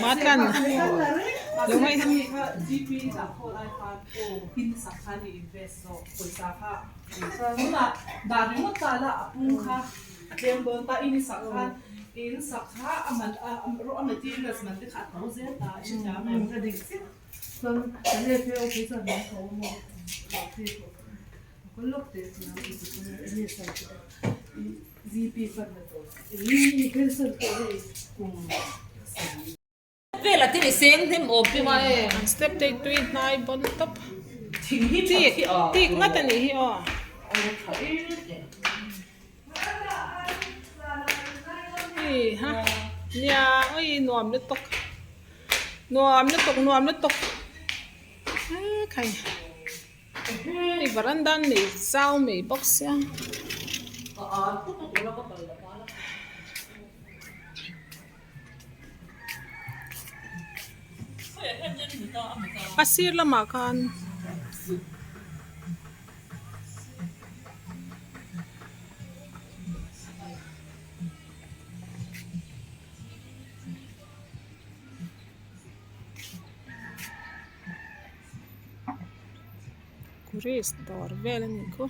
Matlan lo ngaih An step te hi tui hnai bawn tawp tik tik ngat a nih hi aw. Hei ha nia ui nuam lutuk nuam lutuk nuam lutuk khai. Hei varanda an nei zau mai bawk sia. A sir lamah khan Kuriz dawr vel a nih khu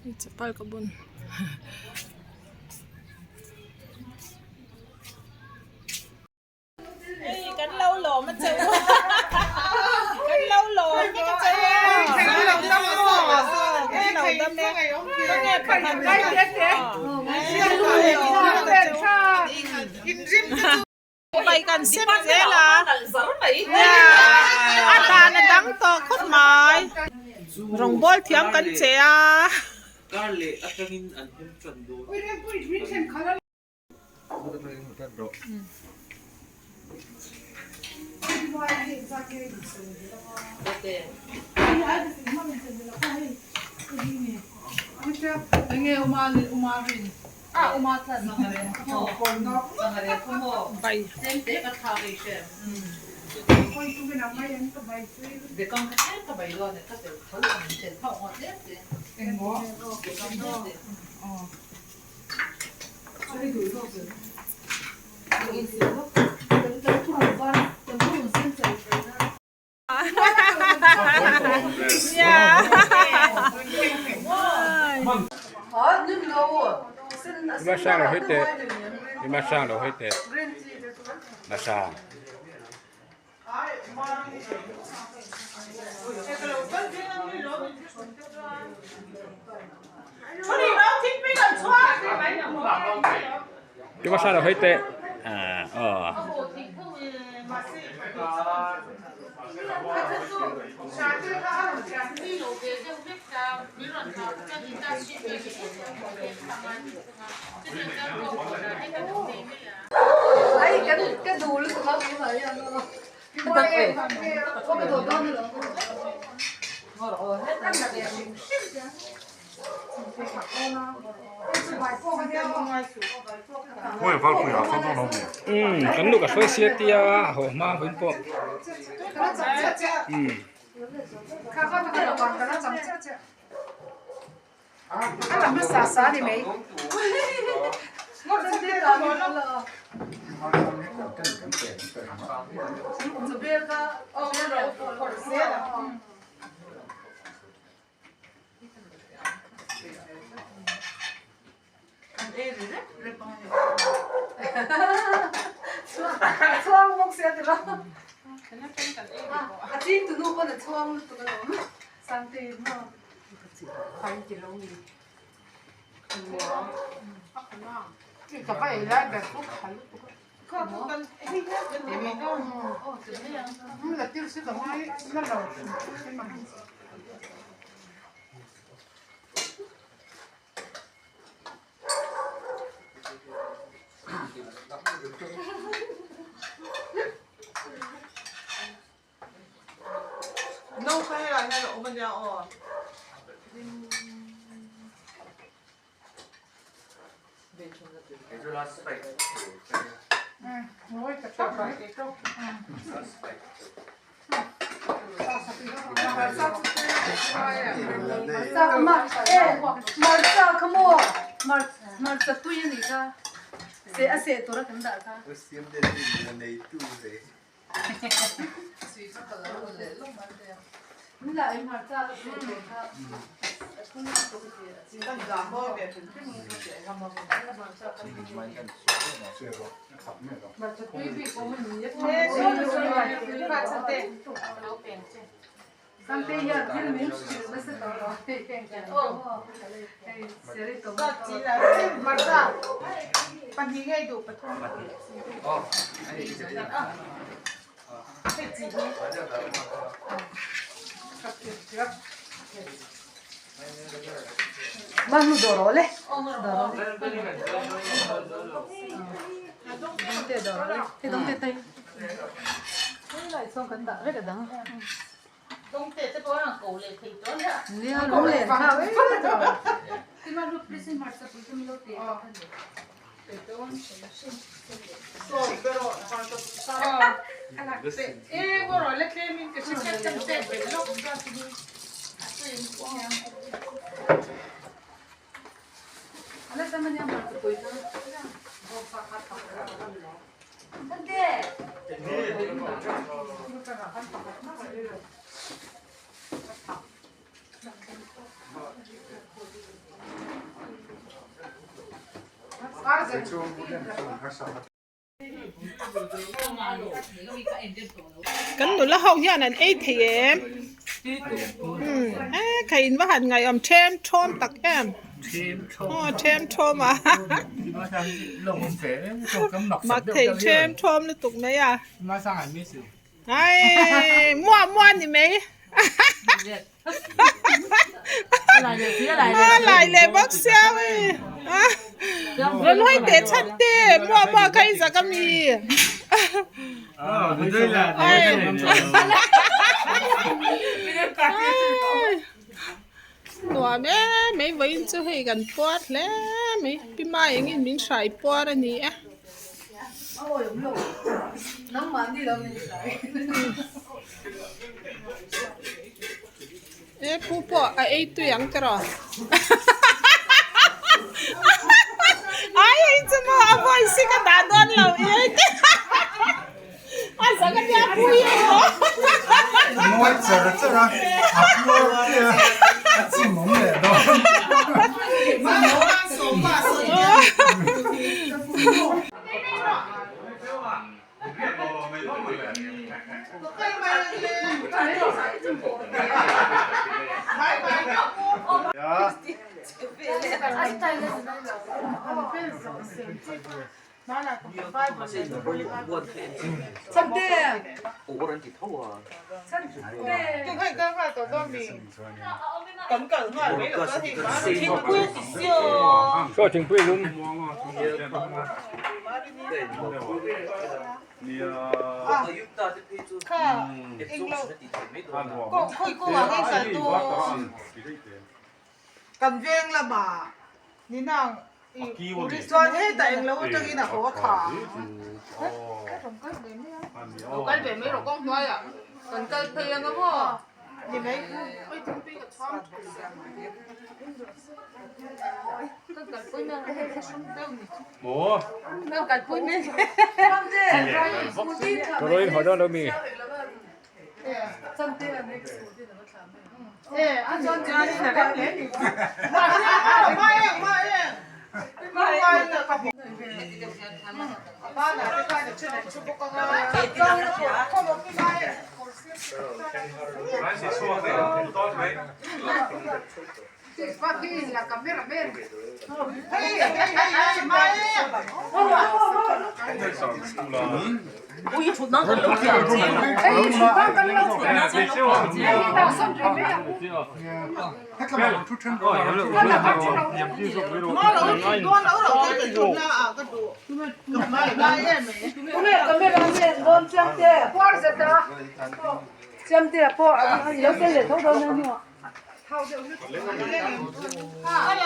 hei chapal ka bun hei kan lo lawm a che u kan lo lawm vek a che u kan lo dam kan lo dam e khawnge pakhat Bai kan sem zel a a dan a dang tawh khawp mai rawngbawl thiam kan che a. Bai. Kan nu ka hruai sia tia haw hma hun pawh Kan nula ho hian an ei thei em? Umm e kha in va han ngaihawm them thawm tak em? Aw them thawm a mak thei them thawm lutuk mai a. Ai muah muah ni mai. A lai leh bawk sia hei. Rawn hawi teh chhan te muah muah kha i zak ami. Nuam em mai vawiin chu hei kan puar hle mai pi ma engin min hrai puar a ni e. E pu pawh a ei tui ang tiraw ai hei chu maw a voice hi ka dah dawn lo i ei te a zak a nia pu hi emaw Mawi char char a, a puar tia a chim awm leh dawn. Saw thingpui lum. Kan veng lamah ninang chuan hetah englo atangin a haw a kha lo kal ve mai rawh kawng hnuaiah kan kal phei anga maw ni mai Ka ruin haw dawn lo mi.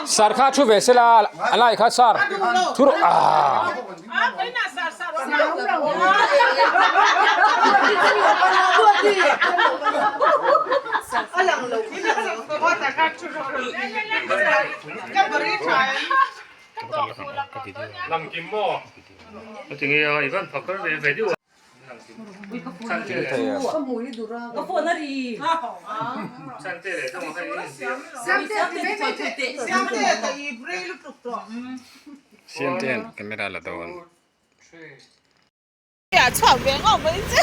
Sar kha thu ve sela a lai kha sar thu rawh aah. Siamtean camera la dawn. Chhuak ve ngawt mai che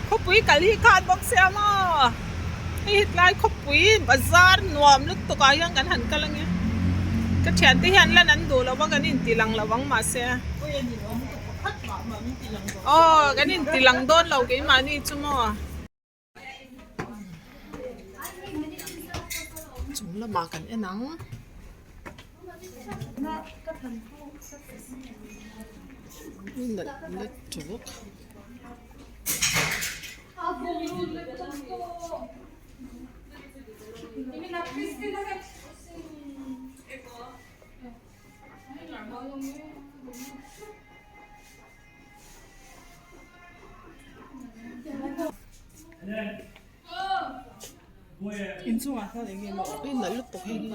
khawpui kal hi khan bawk sia maw hei hetlai khawpui bazar nuam lutuk ah hian kan han kal ange ka thiante hian lan an duh lo va kan inti lang lo ang mahse aw kan inti lang dawn lo keimahni chu maw. Chung lamah kan en ang. Nalh lutuk. Inchungah hian eng nge maw awm a nalh lutuk hei hi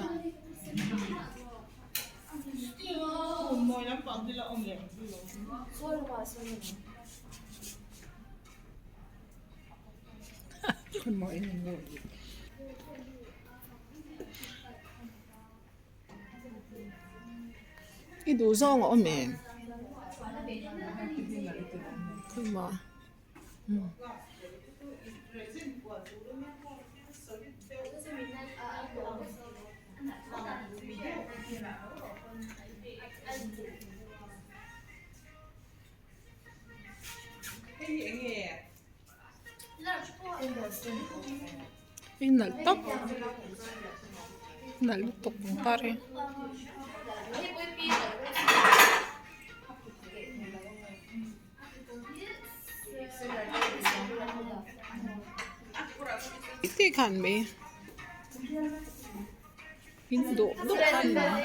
I duh zawng a awm em? Khawimaw I nalh tawp nalh lutuk pangpar hi. Tih khan mai in duh duh khan mai.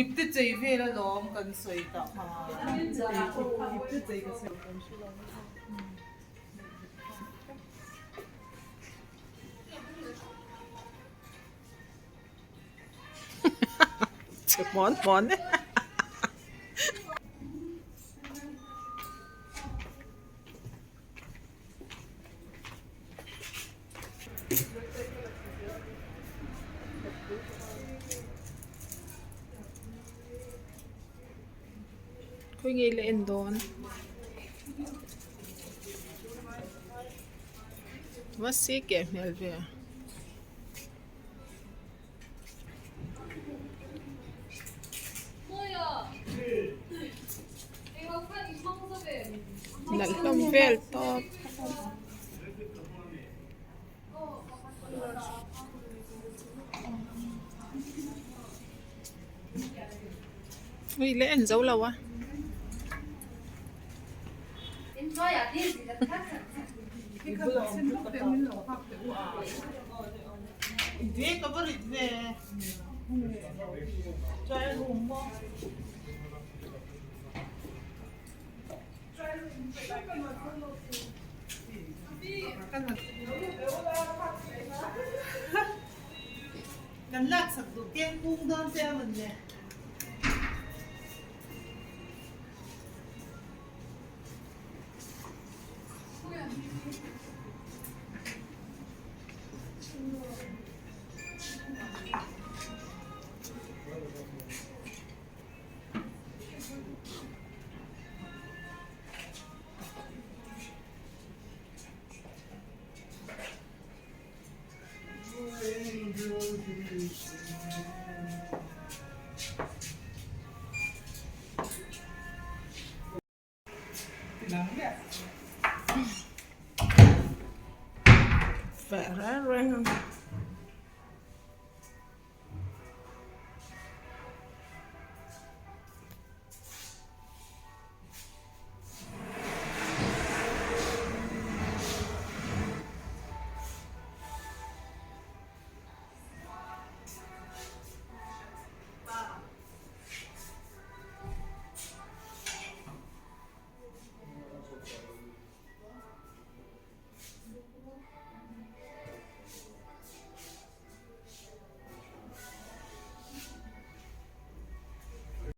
Ipte chei vel alawm kan sawi tah kha. Ipte chei ka sawi. Che hmuan hmuan e. Khawi nge la en dawn va si keh hmel ve. Nalh hlawm vel tawp. Ui leh en zo lo a. Kan laksak duh keng kung dawn che a mawn le. Feh reng reng ang.